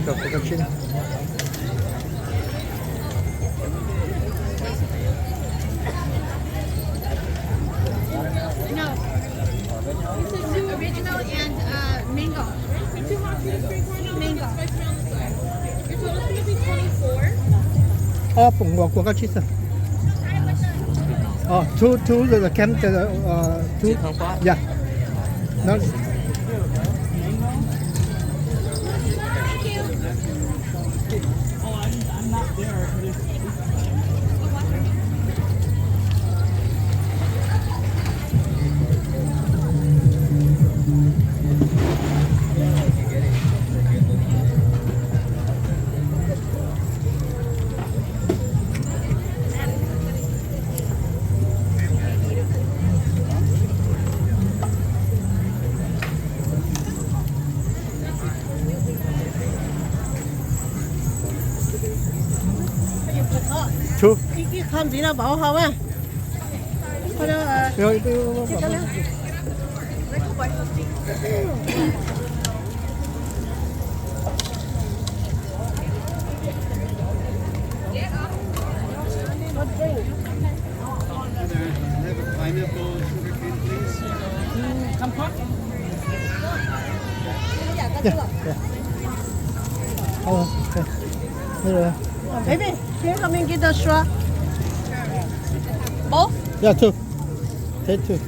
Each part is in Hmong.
Koj koj tsib. No. This is two original and uh, mango. Two hot tea, three corn, mango. Your total is gonna be twenty-four. Ob pum ua kua koj tsib xwb. Two, two, the, the cam, the, uh, two. Yeah. No. Ib qho ntxiv no pov hau a. Baby, can you come and get the straw? Both? Yeah, two. Take two.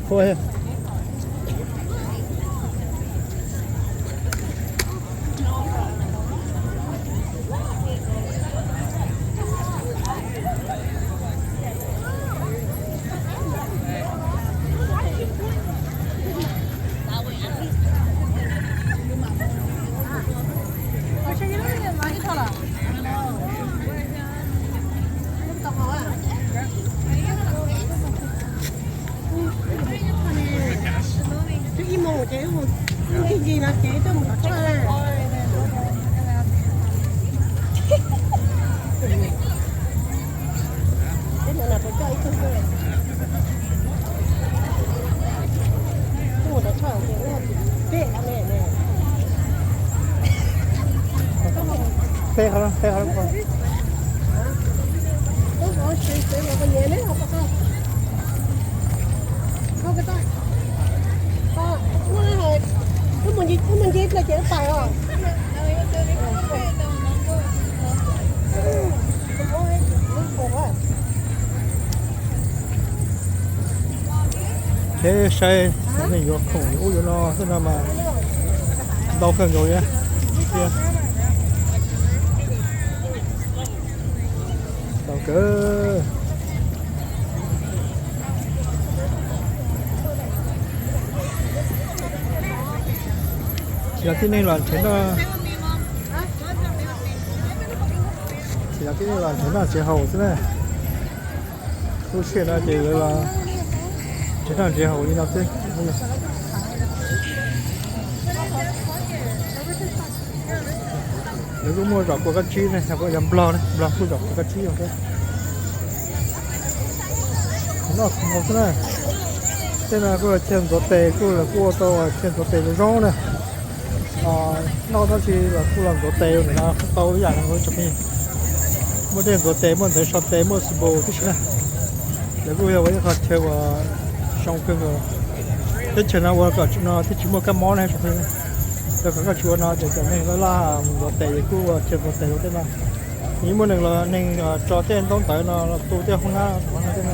Go ahead. Twb ib moos ces wb mus ncig ncig no ces wb twb mus tom tshoj na. Peb no na puas coj ib tug xwb? Wb mus tom tshoj ces wb peb ne ne. Peb qhov, peb qhov. Wb mus ncig plaws ces wb pais os. Ces saib nej yuav khoom yuav ub yuav no xwb no mas ntau kawg nkaus li. Tau kawg. Tsis los tib neeg los nrhiav noj, tsis los tib neeg los nrhiav noj nrhiav haus xwb na. Lub sij hawm no ces lawv los nrhiav noj nrhiav haus li no xwb. Lawv kuj muaj zom kua kab tsib ne, yog Nplog ne, Nplog kuj zom kua kab tsib os. Noj xwb na. Tej no kuj los chaw ntxuav tes, kuj los kuj ua tau chaw ntxuav tes zoo zoo na. Noj tab sis los kuj los ntxuav tes ntawm no tau ib yam li tsoom phooj ywg. Muaj dej ntxuav tes, muaj ntawv so tes, muaj xi pos tib si na. Lawv kuj yog ua ib qho chaw uas zoo kawg nkaus. Teb chaws no ua kom no thiaj tsis muaj kab mob na tsoom phooj ywg. Yog kom koj tsis ua no ces cov neeg laj laj mus ntxuav tes ces kuj ua chaw ntxuav tes rau tej no. Yeej muaj neeg los neeg tso tej ntaub ntawv no los tu tej hoob nab no tej no.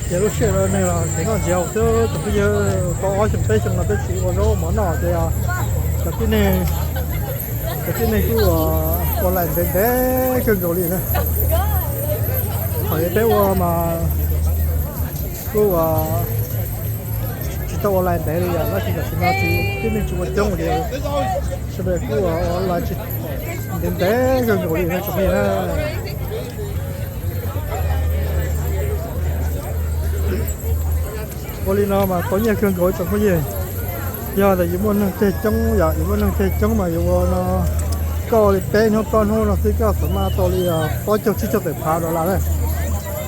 Ces lub sij hawm no neeg los nrhiav noj nrhiav haus xwb tsoom phooj ywg, tau ob xyoo peb xyoo no peb tsis ua zaub mov noj ces cov tib neeg, cov tib neeg kuj ua lais ntev ntev kawg nkaus li na. Thaum peb ua mas kuj ua tsis tau ua lais ntev li yom, tab sis tam sim no tib neeg tsis ua coob ces sawv daws kuj ua lais ntev ntev kawg nkaus li na tsoom phooj ywg na. Ua li no mas tau nyiaj kawg nkaus tsoom phooj ywg. Yog tias yus muaj neeg ceg coob yom, yus muaj neeg ceg coob mas yus ua no, koj ua li peb hnub plaub hnub no xwb koj xav maj tau li plaub caug tsib caug tawm phav dollar na.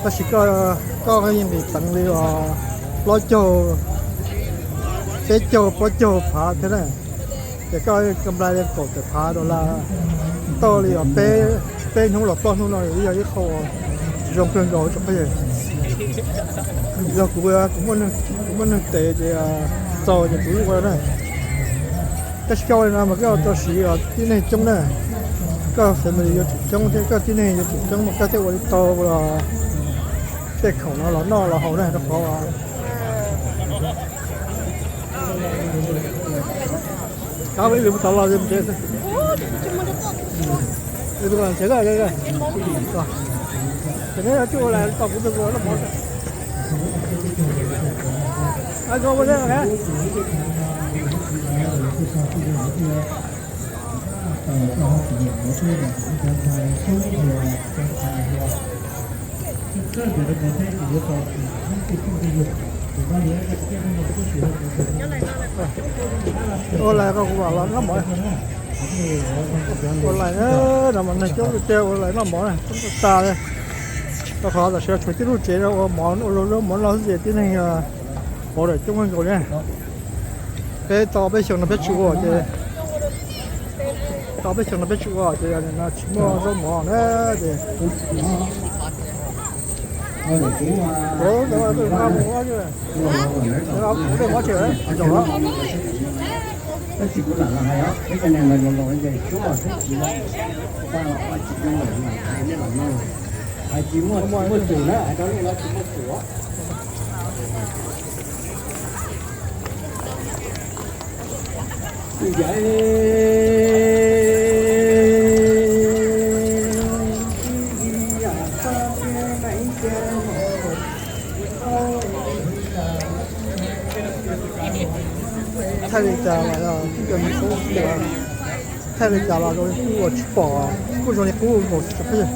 Tab sis koj, koj yeej nqis peev li os plaub caug, peb caug plaub caug phav thiab na. Ces koj kam nplai li kaum tawm phav dollar, tau li peb hnub los plaub hnub no yog ib qho zoo kawg nkaus tsoom phooj ywg. Yog kuv, kuv muaj neeg tes ces txaus ces kuv ua na. Koj xyaum li no mas koj tau siv tib neeg coob na. Koj family yuav tsum coob thiab koj tib neeg yuav tsum coob mas koj thiaj ua li tau tej khoom no los noj los haus na rau qhov Kab ib lwm mus tod los mus tsev xwb. Ces neb yuav tsum ua lais tos kuv tus noj mov. Ua lais rau kuv mam los noj mov. Ua lais no mas neeg coob tiag tiag, ua lais noj mov na coob tag tag li. Rau qhov tam sim no tshuav tib lub tsev no ua mov, ua lub mov noj xwb ces tib neeg ua lais coob kawg nkaus li. Peb tau peb xyoos no peb tsis ua ces, tau peb xyoos no peb tsis ua ces yog nim no tsis muaj zaub mov na ces Thaij li cas los, thaij li cas los zoo li kuj ua tsis pom, kuj zoo li qub nkaus tsis pom.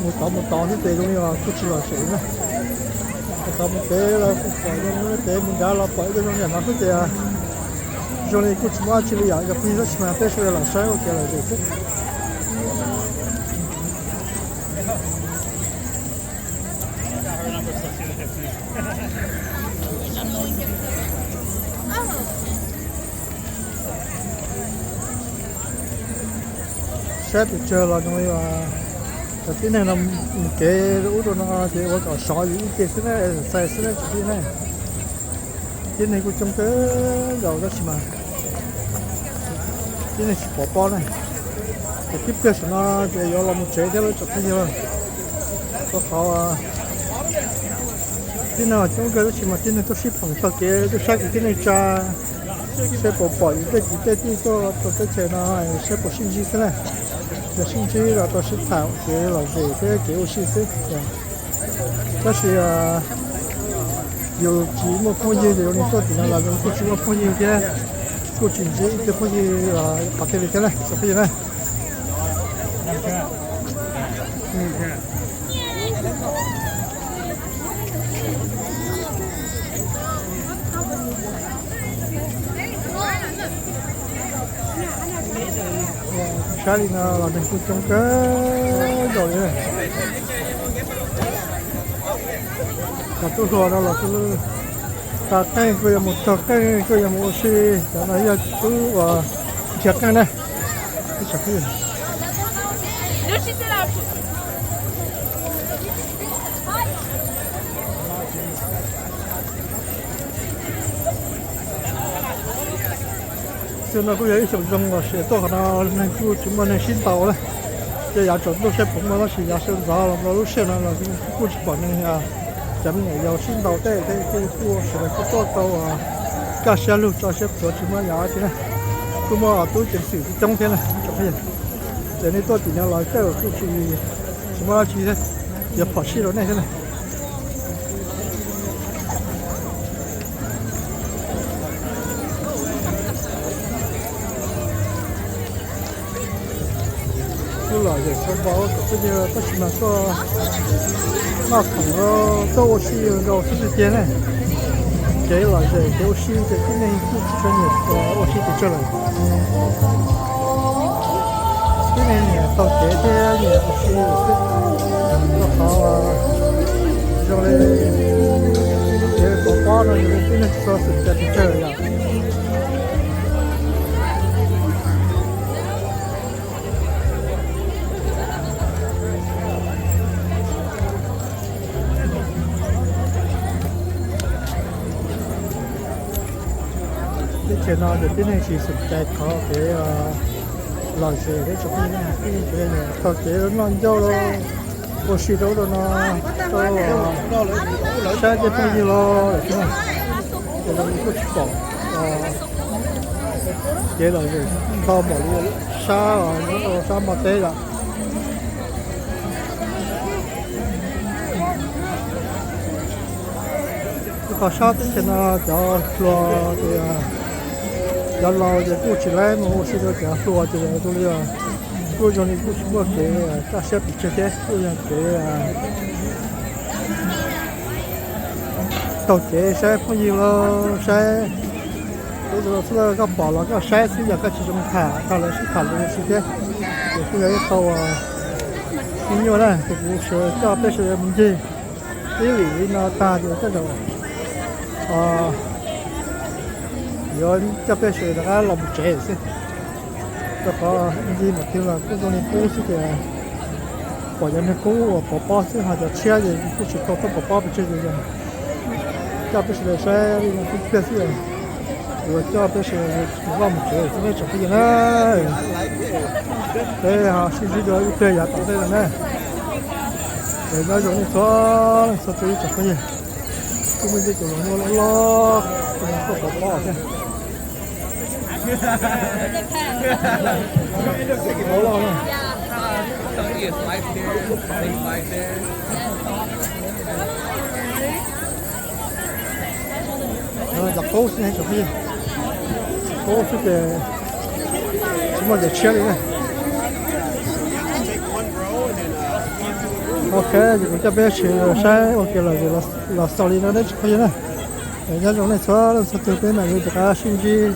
Mus tod mus tod xwb ces zoo li kuj tsis lom zem na. Mus tod mus pem los kuj pom zoo li pem, mus nrad los pom ib co zoo li no xwb ces zoo li kuj tsis muaj dab tsi li yom, cov phooj ywg, tab sis mas peb sawv daws los saib ua kev lom zem xwb. Saib pes tsawg los zoo li cov tib neeg no mus kev rau ub rau no ces ua kom sov yus ib ce xwb na, exercise xwb na tsoom phooj ywg na. Tib neeg kuj coob kawg nkaus tab sis mas tib neeg tsis pom pob na. Ces tib pliag saum no ces yuav los mus tsev thiab lawm tsoom phooj ywg. Rau qhov tib neeg los coob kawg tab sis mas tib neeg tuaj sib phoom txog kev, tuaj saib kwv tij neej tsa, saib puas pom yus tej kwv tej tij tuaj rau teb chaws no, saib puas sib ntsib xwb na. Yog sib ntsib los tau sib tham kev lom zem thiab kev ua si xwb. Tab sis yus tsis muaj phooj ywg ces zoo li tuaj tim no los kuj tsis muaj phooj ywg thiab, kuj tsis ntsib ib tug phooj ywg qhov twg li thiab na tsoom phooj ywg na. Saib li no los neeg kuj coob kawg nkaus li. Cov tub hluas no los kuj tas qeej kuj yuav mus taug qeej kuj yuav mus ua si, cov no yog tub uas nrhiav qeej na. Xyoo no kuj yog ib xyoos zoo los sis tuaj qhov no neeg kuj tsis muaj neeg sib ntaus na. Ces yav tsaus ntuj saib puas muaj tab sis yav sawv ntxov los lub sij hawm no los kuj tsis pom neeg, cov me nyuam yaus sib ntaus tej thiab kuj sawv daws kuj tuaj tau kaj siab lug tso siab plhuav tsis muaj yam dab tsi na. Kuj muaj tub ceev xwm coob thiab na. Ces nej tuaj tim no los tej zaum kuj tsis, tsis muaj dab tsi thiab, yuav phom sij rau nej thiab na. Kuj lom zem kawg nkaus tsoom phooj ywg tab sis mas tuaj noj khoom, tuaj ua si nkaus xwb tiag tiag ne. Kev lom zem kev ua si ces tib neeg kuj tsis tshua nyiam ua si pes tsawg lawm. Tib neeg nyiam taug kev thiab nyiam ua si xwb. Rau qhov zoo li kev ua Tib neeg tsis txhob xwm cai pes tsawg yom. Teb chaws no ces tib neeg tsis xwm cai thov kev lom zem thiab tsoom phooj ywg na, tib neeg kev taug kev noj ncauj los ua si rau ub rau no, rau saib tej phooj ywg los lawm thiab. Ces no kuj tsis pom kev lom zem ntau npaum li sab, nyob rau sab Npoj teb yom. Qhov sab teb chaws no cov hluas ces cov laus ces kuj tsis laib mus ua si rau cov hluas ces zoo li kuj zoo li kuj tsis muaj kev kaj siab pes tsawg thiab, kuj yog kev taug kev saib phooj ywg los saib ub rau no xwb. Koj pom los koj saib xwb, yog koj tsis zoo tham, tau lawv sib tham lus si thiab. Ces kuj yog ib qho uas me nyuaj na, ces kuv sawv coj peb sawv daws mus ncig ib vim li no tag ces tej zaum yuav coj peb sawv daws rov qab los mus tsev xwb. Rau qhov ncig nram twg los kuj zoo li qub xwb ces pom cov niag qub uas pov pob xwb, ho cov tshiab ces kuj tsis tau tuaj pov pob pes tsawg ces coj peb sawv daws saib li no xwb pliag xwb. Yuav coj peb sawv daws mus tsev xwb nej tsoom phooj ywg na. Peb ho sib ntsib dua ib pliag yav tom ntej no na. Es nyob zoo nej txhua leej txhua tus ib tsoom phooj ywg. Kuj muaj ib co hluas nkauj loj loj tuaj pov pob thiab. Cov qub xwb, qub xwb ces tsis muaj cov tshiab li na. Ok, ces kuv coj peb sawv daws saib ua ke los, los xaus li no nej tsoom phooj ywg na. Nyob zoo nej txhua leej txhua tus, peb mam li rov qab sib ntsib